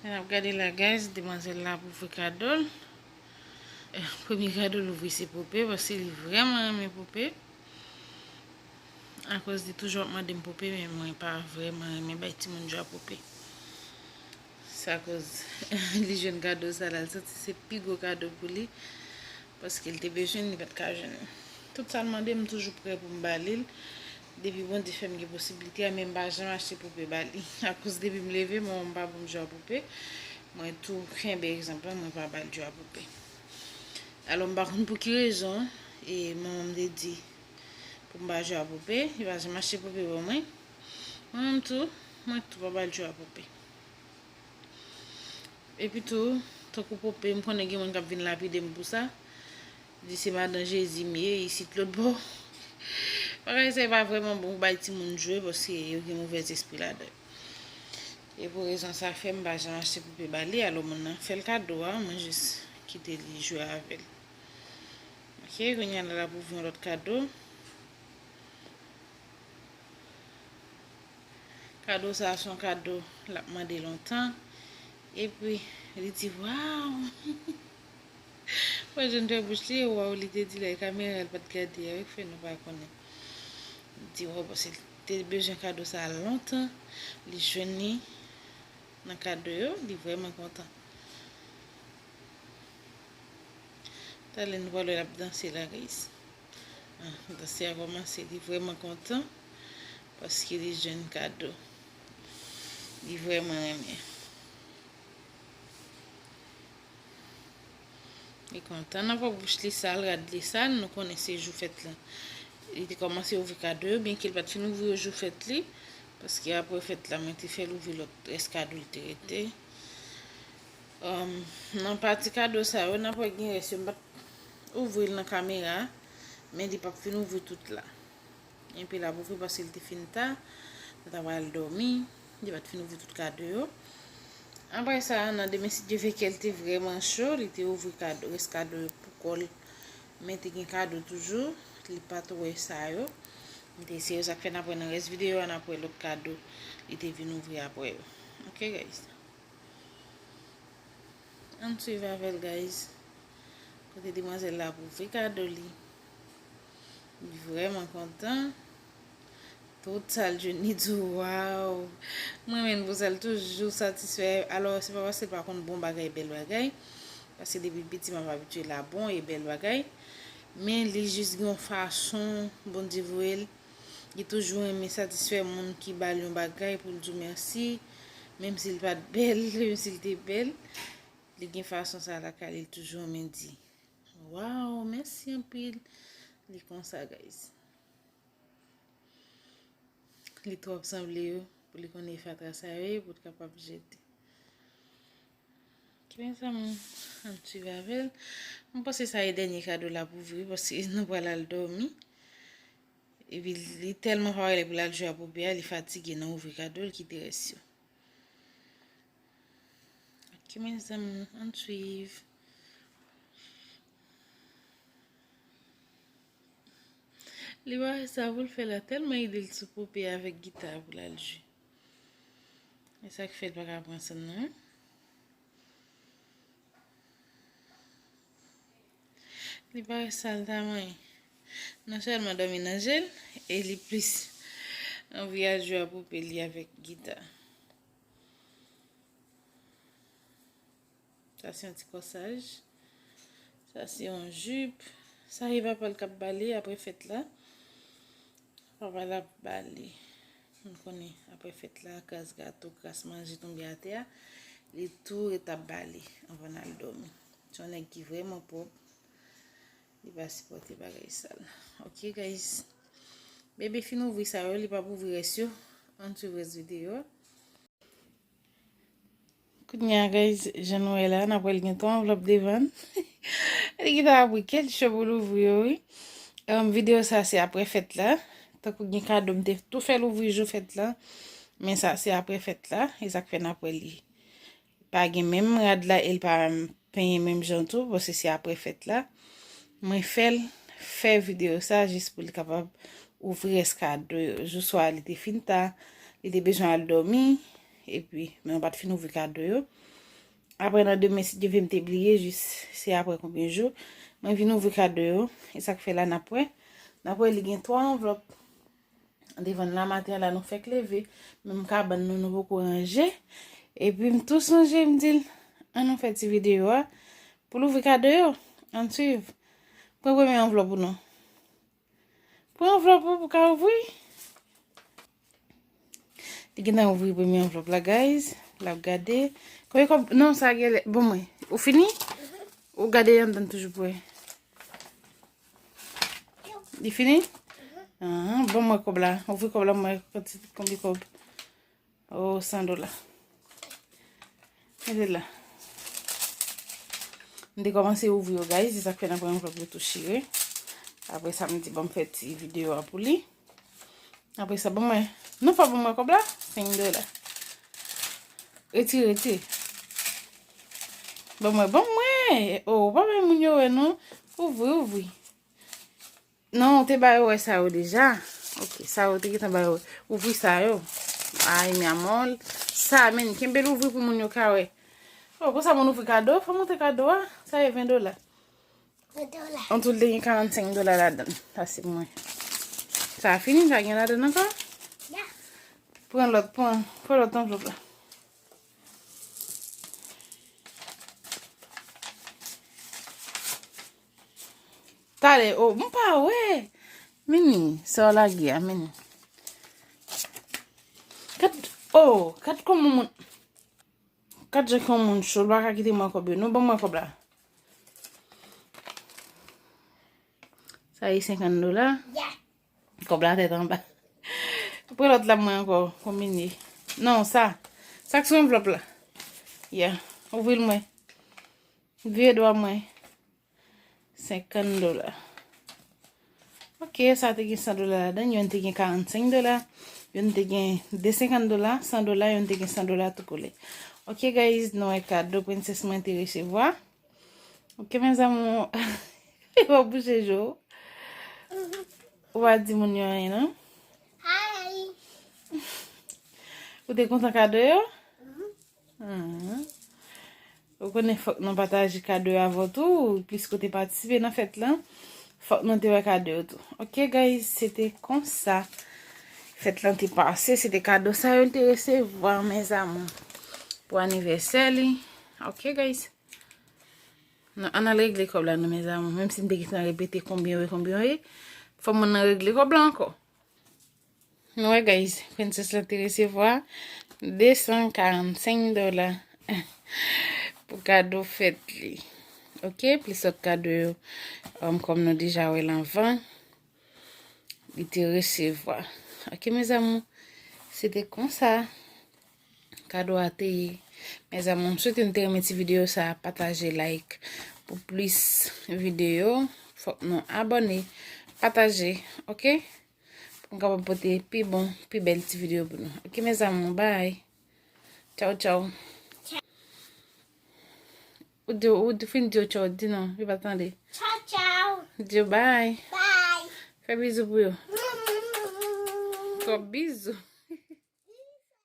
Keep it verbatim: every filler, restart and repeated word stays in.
N ap gade la, guys, demwazèl la pou ouvri kado l. Eh, premye kado l ouvri se pope, paske li vrèman renmen pope. Akoz li toujou ap mande m pope, men mwen pa vrèman renmen bay timoun jwa pope. Sa koz li jwenn kado sa la, l santi se pi gwo kado pou li, paske l te bezwen l, li pa t ka jwenn li. Tout sa l mande m, m toujou prè pou m ba li l. Depi Bondye fè m gen posiblite a, men m pa janm achte pope ba li. Akoz depi m leve, manman m pa ban m jwa pope. Mwen tou kenbe egzanp lan, mwen pa ba l jwa pope. Alò, m pa konn pou ki rezon, e manman m te di pou m pa jwa pope, li pa janm achte pope ban mwen. Mwen menm tou, mwen tou pa ba l jwa pope. Epi tou, tankou pope, m konnen gen moun k ap vin lapide m pou sa. Di se madan Jezi m ye, isit lòt bò. Bagay sa yo pa vrèman bon pou bay timoun jwe, paske yo gen movèz espri ladan. E pou rezon sa fè m pa janm achte pope ba li, alò moun nan fè l kado a, mwen jis kite li jwe avè l. Ok, kounye a la l ap ouvri yon lòt kado. Kado sa a se yon kado l ap mande lontan. Epi, li di, "Waw!" Mwen jwenn fè bouch li, e waw, li te di la, e kamera l pa t gade a, wi, k fè nou pa konnen. Li di, waw, paske li te bezwen kado sa a lontan, li jwenn li nan kado yo, li vrèman kontan. Talè nou pral wè l ap danse la, guys. Ah, danse a kòmanse, li vrèman kontan paske li jwenn kado. Li vrèman renmen. Li kontan nan pwòp bouch li sal, rad li sal, nou konnen se jou fèt la. Li te kòmanse ouvri kado yo, byenke l pa t fin ouvri yo jou fèt li, paske apre fèt la, mwen te fè l ouvri lòt rès kado l te rete. Um, nan pati kado sa yo, n ap wè gen rès yo. M pa t ouvri l nan kamera, men li p ap fin ouvri tout la. Enpe l ap ouvri paske l te fin ta, nou ta pral dòmi, li pa t fin ouvri tout kado yo. Apre sa, nan demen, si Dye vle, kè l te vrèman cho, li te ouvri kado, rès kado yo pou kò l. Men te gen kado toujou, li pa t wè sa yo. M te eseye sa k fè n ap wè nan rès videyo a, n ap wè lòt kado li te vin ouvri apre yo. Ok, guys. Ann swiv avè l, guys. Kote demwazèl la ap ouvri kado li. Li vrèman kontan. Tout sa l jwenn, li di, "Waw!" Mwen menm pou sa, l toujou satisfè. Alò, se pa paske l pa konn bon bagay, bèl bagay. Paske depi l piti, m ap abitye l a bon e bèl bagay. Men li jis gen yon fason Bondye voye l. Li toujou renmen satisfè moun ki ba l yon bagay pou l di w mèsi, menm si l pa t bèl, menm si l te bèl. Li gen fason sa lakay li, li toujou renmen di, "Waw, mèsi anpil." Li konsa, guys. Li twòp sanble yo pou li konnen e fatra sa yo ye pou l kapab jete. Ok, mezanmi, ann swiv avè l. Mwen panse sa e dènye kado l ap ouvri, paske nou pral al dòmi. Epi li tèlman pa wè lè pou l al jwe ak poupè a, li fatige nan ouvri kado, l kite rès yo. Ok, mezanmi, ann swiv. Li pa wè sa pou l fè la, tèlman ide l sou poupè avèk gita pou l al jwe. E sa k fè l pa ka pran sèn nan. Li pa wè sa l ta manyen. Non sèlman dòmi nan je l, e li plis anvi al jwe ak poupè li avèk gita. Sa se yon ti kòsaj. Sa se yon jip. Sa e papa l k ap ba li apre fèt la. Papa l ap ba li. Nou konnen, apre fèt la, kras gato, kras manje tonbe atè a, li tou ret ap ba li anvan n al dòmi. Se yon nèg ki vrèman pwòp. Li pa sipòte bagay sal. Ok, guys. Bebe fin ouvri sa yo, li p ap ouvri rès yo. Ann swiv rès videyo a. Kounye a, guys, jan nou wè la, n ap wè l gen twa anvlòp devan l. Li gentan ap ri, kèl cho pou l ouvri yo, wi. Um, videyo sa, se apre fèt la. Tankou gen kado, m te tou fè l ouvri jou fèt la. Men sa, se apre fèt la. E sa k fè n ap wè li pa gen menm rad la, e l pa penyen menm jan tou, paske se apre fèt la. Mwen fè l fè videyo sa jis pou li kapab ouvri rès kado yo. Jou swa, li te fin ta, li te bezwen al dòmi, Epi, men mwen pa t fin ouvri kado yo. Apre, nan demen, si Dye vle, m te bliye, jis se apre konbyen jou, mwen vin ouvri kado yo. E sa k fè la, n ap wè. N ap wè, li gen twa anvlòp. Devan n la, maten an la, nou fèk leve. Menm kabann nou, nou poko ranje. Epi, m tou sonje, m di l, ann nou fè ti videyo a pou l ouvri kado yo. Ann swiv. Pran premye anvlòp ou non. Pran anvlòp ou pou ka ouvri. Li gentan ouvri premye anvlòp la, guys. L ap gade. Konbyen kòb? Non, sa genlè. Ban mwen. Ou fini? Ou gade anndan toujou pou wè. Li fini? Ahan, ban mwen kòb la. Ouvri kòb la, mwen kantite konbyen kòb. Oh, san dola. Mete la. M te kòmanse ouvri yo, guys. Se sa k fè nan premye anvlòp yo tou chire. Apre sa, m di, ban m fè ti videyo a pou li. Apre sa, ban mwen. Non, pa ban mwen kòb la. Senk dola. Retire, retire. Ban mwen, ban mwen. Oh, pa bay moun yo wè, non. Ouvri, ouvri. Non, ou te ba yo wè sa yo deja. Ok, sa yo te gentan ba yo. Ouvri sa yo. Ay, mi amor. Sa, men, kenbe l ouvri pou moun yo ka wè. Oh, konsa moun ouvri kado. Fò montre kado a. Sa e ven dola. Ven dola. An tou, l te gen karannsenk dola ladan l. Sa se mwen. Sa a fini, sa gen ladan l ankò? Ya. Pran lòt, pran, pran lòt anvlòp la. Talè, oh, m pa wè. Mini, sa w lage a, Mini. Gad, oh, gad kòman moun, gad jan kòman moun cho, l pa ka kite mwen kòb yo. Non, ban mwen kòb la. Sa e senkant dola. Ya. Kòb la tèt anba. Pran lòt la mwen ankò, konbyen li ye? Non, sa. Sa k sou anvlòp la. Ya. Ouvri l mwen. Vire dwa mwen. Senkant dola. Ok, sa te gen san dola ladan l, youn te gen karannsenk dola, youn te gen de senkant dola, san dola, youn te gen san dola tou kole. Ok, guys, nou wè kado prensès mwen te resevwa. Ok, mes amours. Ou pa bouche je w. Ou pa di moun yo anyen, non? Hi. Ou te kontan kado yo? Mhm. Ou konnen fòk nou pataje kado yo avè w tou, piske w te patisipe nan fèt lan. Fòk nou te wè kado yo tou. Ok, guys, se te konsa. Fèt lan te pase, se te kado sa yo l te resevwa, mes amours. Pou anivèsè li. Ok, guys. Non, ann al regle kòb la, non, mes amours. Menm si m te gentan repete konbyen yo ye, konbyen yo ye, fò mwen nan regle kòb la ankò. Nou wè, guys, prensès la te resevwa de san karannsenk dola pou kado fèt li. Ok, plis lòt kado yo, um, kòm nou deja wè l anvan, li te resevwa. Ok, mes amours, se te konsa kado a te ye. Mes amours, m swete nou te renmen ti videyo sa a, pataje, like pou plis videyo. Fòk nou abòne, pataje, ok? Pou m kapab pote pi bon, pi bèl ti videyo pou nou. Ok, mes amours, bye. Tchao, tchao. Ou di, ou di, fin di yo tchao, di non, yo pa tande. Tchao, tchao. Di yo bye. Bye. Fè bizou pou yo. Twòp bizou.